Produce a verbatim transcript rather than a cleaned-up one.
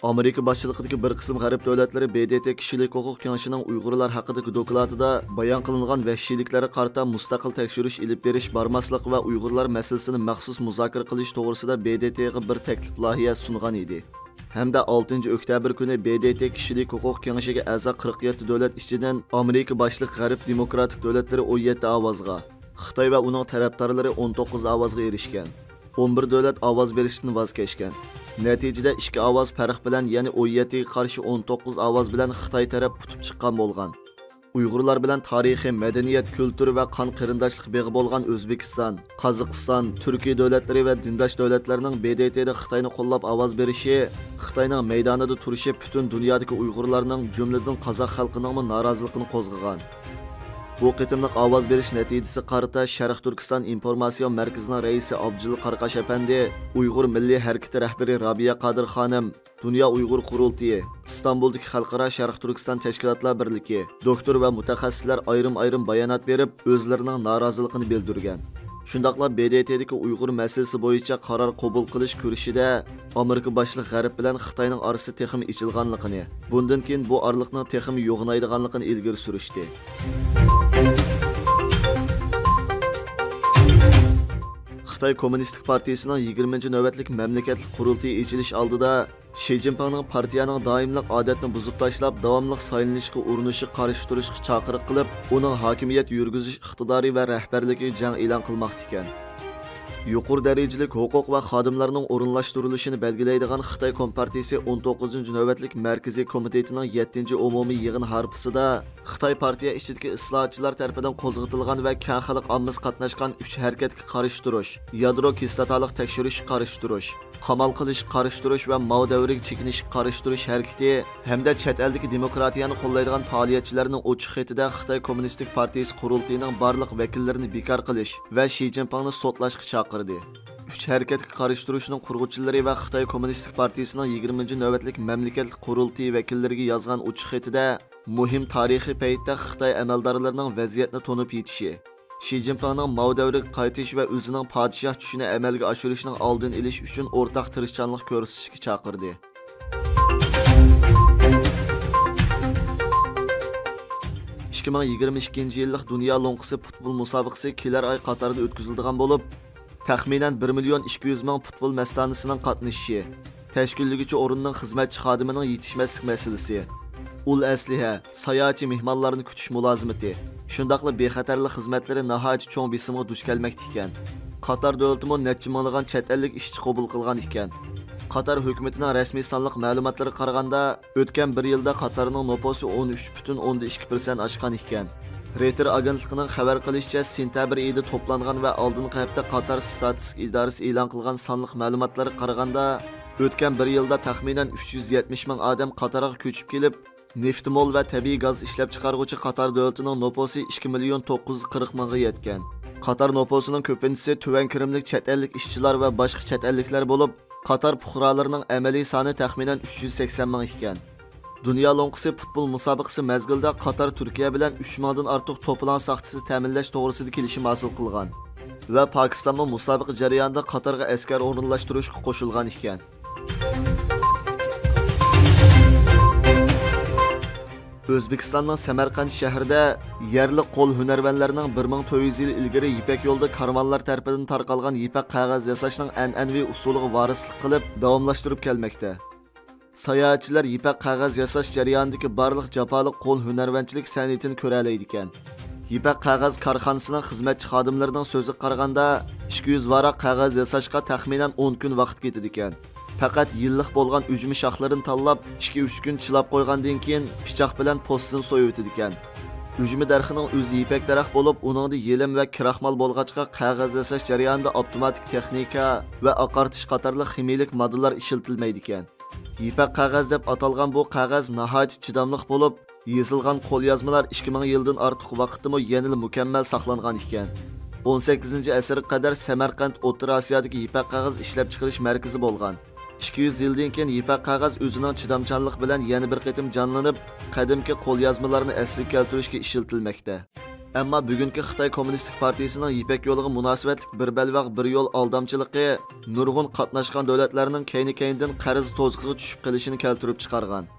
ئامېرىكا باشچىلىقىدىكى بىر قىسىم غەرب دۆلەتلىرى ب د ت كىشىلىك ھوقۇق كېڭىشىنىڭ ئۇيغۇرلار ھەققىدىكى دوكلاتىدا بايان قىلىنغان ۋەھشىيلىكلەرگە قارىتا مۇستەقىل تەكشۈرۈش ئېلىپ بېرىش بارماسلىق ۋە ئۇيغۇرلار مەسىلىسىنى مەخسۇس مۇزاكىرە قىلىش توغرىسىدا ب د ت غا بىر تەكلىپ لايىھە سۇنغان ئىدى. ھەمدە ئالتىنچى ئۆكتەبىر كۈنى ب د ت كىشىلىك ھوقۇق كېڭىشىگە ئەزا قىرىق يەتتە دۆلەت ئىچىدىن ئامېرىكا باشلىق غەرب دېموكراتىك دۆلەتلىرى ئون يەتتە ئاۋازغا، خىتاي ۋە ئۇنىڭ تەرەپدارلىرى ئون توققۇز ئاۋازغا ئېرىشكەن. ئون بىر دۆلەت ئاۋاز بېرىشتىن ۋاز كەچكەن. نەتىجىدە ئىككى ئاۋاز پەرق بىلەن، يەنى ئون يەتتىگە قارشى ئون توققۇز ئاۋاز بىلەن خىتاي تەرەپ ئۇتۇپ چىققان بولغان. ئۇيغۇرلار بىلەن تارىخىي، مەدەنىيەت، كۈلتۈر ۋە قان قېرىنداشلىق بېغى بولغان ئۆزبېكىستان، قازاقىستان، تۈركىيە دۆلەتلىرى ۋە دىنداش دۆلەتلەرنىڭ ب د ت دا خىتاينى قوللاپ ئاۋاز بېرىشى، خىتاينىڭ مەيدانىدا تۇرۇشى پۈتۈن دۇنيادىكى ئۇيغۇرلارنىڭ، جۈملىدىن قازاق خەلقىنىڭمۇ نارازىلىقىنى قوزغىغان. بۇ قېتىملىق ئاۋاز بېرىش نەتىجىسىگە قارىتا شەرق تۈركىستان ئىنفورماتسىيە مەركىزىنىڭ رەئىسى ئابجىلىل قاراقاش ئەپەندى، ئۇيغۇر مىللىي ھەرىكىتى رەھبىرى رابىيە قادىر خانىم، دۇنيا ئۇيغۇر قۇرۇلتىيى، ئىستانبۇلدىكى خەلقئارا شەرقىي تۈركىستان تەشكىلاتلار بىرلىكى، دوكتور ۋە مۇتەخەسسىسلەر ئايرىم-ئايرىم بايانات بېرىپ، ئۆزلىرىنىڭ نارازىلىقىنى بىلدۈرگەن. شۇنداقلا ب د ت دىكى ئۇيغۇر مەسىلىسى بويىچە قارار قوبۇل قىلىش كۈرىشىدە ئامېرىكا باشلىق غەرب بىلەن خىتاينىڭ ئارىسى تېخىمۇ ئېچىلغانلىقىنى، بۇندىن كېيىن بۇ ئارىلىقنىڭ تېخىمۇ يوغىنايدىغانلىقىنى ئىلگىرى سۈرۈشتى. خىتاي كوممۇنىستىك پارتىيىسىنىڭ يىگىرمىنچى نۆۋەتلىك مەملىكەتلىك قۇرۇلتىيى ئېچىلىش ئالدىدا شى جىنپىڭنىڭ پارتىيەنىڭ دائىملىق ئادەتنى بۇزۇپ تاشلاپ، داۋاملىق سايلىنىشقا ئۇرۇنۇشىغا قارشى تۇرۇشقا چاقىرىق قىلىپ، ئۇنىڭ ھاكىمىيەت يۈرگۈزۈش ئىقتىدارى ۋە رەھبەرلىكىگە جەڭ ئېلان قىلماقتا ئىكەن. يۇقىرى دەرىجىلىك ھوقۇق ۋە خادىملارنىڭ ئورۇنلاشتۇرۇلۇشىنى بەلگىلەيدىغان خىتاي كومپارتىيىسى ئون توققۇزىنچى نۆۋەتلىك مەركىزىي كومىتېتىنىڭ يەتتىنچى ئومۇمىي يىغىن ھارپىسىدا خىتاي پارتىيە ئىچىدىكى ئىسلاھاتچىلار تەرىپىدىن قوزغىتىلغان ۋە كەڭ خەلق ئاممىسى قاتناشقان ئۈچ ھەرىكەتكە قارشى تۇرۇش، يادرو كىسلاتالىق تەكشۈرۈشكە قارشى تۇرۇش، قامال قىلىشقا قارشى تۇرۇش ۋە ماۋ دەۋرىگە چېكىنىشكە قارشى تۇرۇش ھەرىكىتى ھەمدە چەت ئەلدىكى دېموكراتىيەنى قوللايدىغان پائالىيەتچىلەرنىڭ ئوچۇق خېتىدە خىتاي كوممۇنىستىك پارتىيىسى قۇرۇلتىيىنىڭ بارلىق ۋەكىللىرىنى بىكار قىلىش ۋە شى جىنپىڭنى سوتلاشقا چاقىردى. ئۈچ ھەرىكەتكە قارشى تۇرۇشنىڭ قۇرغۇچىلىرى ۋە خىتاي كوممۇنىستىك پارتىيىسىنىڭ يىگىرمىنچى نۆۋەتلىك مەملىكەتلىك قۇرۇلتىيى ۋەكىللىرىگە يازغان ئوچۇق خېتىدە، مۇھىم تارىخىي پەيتتە خىتاي ئەمەلدارلىرىنىڭ ۋەزىيەتنى تونۇپ يېتىشى، شى جىنپىڭنىڭ ماۋ دەۋرىگە قايتىش ۋە ئۆزىنىڭ پادىشاھ چۈشىنى ئەمەلگە ئاشۇرۇشنىڭ ئالدىنى ئېلىش ئۈچۈن ئورتاق تىرىشچانلىق كۆرسىتىشكە چاقىردى. ئىككى مىڭ يىگىرمە ئىككىنچى يىللىق دۇنيا لوڭقىسى پۇتبول مۇسابىقىسى كېلەر ئاي قاتاردا ئۆتكۈزۈلىدىغان بولۇپ، تەخمىنەن بىر مىليون ئىككى يۈز مىڭ پۇتبول مەستانىسىنىڭ قاتنىشىشى، تەشكىللىگۈچى ئورۇننىڭ خىزمەتچى خادىمىنىڭ يېتىشمەسلىك مەسىلىسى، ئۇل ئەسلىھە، ساياھەتچى مېھمانلارنى كۈتۈش مۇلازىمىتى، شۇنداقلا بىخەتەرلىك خىزمەتلىرى ناھايىتى چوڭ بېسىمغا دۇچ كەلمەكتە ئىكەن. قاتار دۆلىتىمۇ نەچچە مىڭلىغان چەت ئەللىك ئىشچى قوبۇل قىلغان ئىكەن. قاتار ھۆكۈمىتىنىڭ رەسمىي سانلىق مەلۇماتلىرىغا قارىغاندا، ئۆتكەن بىر يىلدا قاتارنىڭ نوپۇسى ئون ئۈچ پۈتۈن ئوندىن ئىككى پىرسەنت ئاشقان ئىكەن. رېيتېر ئاگېنتلىقىنىڭ خەۋەر قىلىشىچە، سېنتەبىر ئېيىدا توپلانغان ۋە ئالدىنقى ھەپتە قاتار ستاتىستىكا ئىدارىسى ئېلان قىلغان سانلىق مەلۇماتلارغا قارىغاندا، ئۆتكەن بىر يىلدا تەخمىنەن ئۈچ يۈز يەتمىش مىڭ ئادەم قاتارغا كۆچۈپ كېلىپ، نېفىتمول ۋە تەبىئىي گاز ئىشلەپچىقارغۇچى قاتار دۆلىتىنىڭ نوپۇسى ئىككى مىليون توققۇز يۈز قىرىق مىڭغا يەتكەن. قاتار نوپۇسىنىڭ كۆپىنچىسى تۆۋەن كىرىملىك چەت ئەللىك ئىشچىلار ۋە باشقا چەت ئەللىكلەر بولۇپ، قاتار پۇقرالىرىنىڭ ئەمەلىي سانى تەخمىنەن ئۈچ يۈز سەكسەن مىڭ ئىكەن. دۇنيا لوڭقىسى پۇتبول مۇسابىقىسى مەزگىلىدە قاتار تۈركىيە بىلەن ئۈچ مىڭدىن ئارتۇق توپىلاڭ ساقچىسى تەمىنلەش توغرىسىدا كېلىشىم ھاسىل قىلغان ۋە پاكىستانمۇ مۇسابىقە جەريانىدا قاتارغا ئەسكەر ئورۇنلاشتۇرۇشقا قوشۇلغان ئىكەن. ئۆزبېكىستاننىڭ سەمەرقەنت شەھىرىدە يەرلىك قول ھۈنەرۋەنلەرنىڭ بىر مىڭ تۆت يۈز يىل ئىلگىرى يىپەك يولىدا كارۋانلار تەرىپىدىن تارقالغان يىپەك قەغەز ياساشنىڭ ئەنئەنىۋى ئۇسۇلىغا ۋارىسلىق قىلىپ داۋاملاشتۇرۇپ كەلمەكتە. ساياھەتچىلەر يىپەك قەغەز ياساش جەريانىدىكى بارلىق جاپالىق قول ھۈنەرۋەنچىلىك سەنئىتىنى كۆرەلەيدىكەن. يىپەك قەغەز كارخانىسىنىڭ خىزمەتچى خادىملىرىنىڭ سۆزىگە قارىغاندا، ئىككى يۈز ۋاراق قەغەز ياساشقا تەخمىنەن ئون كۈن ۋاقىت كېتىدىكەن. پەقەت يىللىق بولغان ئۈجمە شاخلىرىنى تاللاپ، ئىككى-ئۈچ كۈن چىلاپ قويغاندىن كېيىن، پىچاق بىلەن پوستىنى سويۇۋېتىدىكەن. ئۈجمە دەرىخىنىڭ ئۆزى يىپەك دەرەخ بولۇپ، ئۇنىڭدا يېلىم ۋە كىراخمال بولغاچقا، قەغەز ياساش جەريانىدا ئاپتوماتىك تېخنىكا ۋە ئاقارتىش قاتارلىق خىمىيىلىك ماددىلار ئىشلىتىلمەيدىكەن. يىپەك قەغەز دەپ ئاتالغان بۇ قەغەز ناھايىتى چىداملىق بولۇپ، يېزىلغان قوليازمىلار ئىككى مىڭ يىلدىن ئارتۇق ۋاقىتتىمۇ يەنىلا مۇكەممەل ساقلانغان ئىكەن. ئون سەككىزىنچى ئەسىرگە قەدەر سەمەرقەنت ئوتتۇرا ئاسىيادىكى يىپەك قەغەز ئىشلەپچىقىرىش مەركىزى بولغان. ئىككى يۈز يىلدىن كېيىن يىپەك قەغەز ئۆزىنىڭ چىدامچانلىقى بىلەن يەنە بىر قېتىم جانلىنىپ، قەدىمكى قوليازمىلارنى ئەسلىگە كەلتۈرۈشكە ئىشلىتىلمەكتە. ئەمما بۈگۈنكى خىتاي كوممۇنىستىك پارتىيىسىنىڭ يىپەك يولىغا مۇناسىۋەتلىك بىر بەلباغ بىر يول ئالدامچىلىقى نۇرغۇن قاتناشقان دۆلەتلەرنىڭ كەينى-كەينىدىن قەرز توزۇقىغا چۈشۈپ قېلىشىنى كەلتۈرۈپ چىقارغان.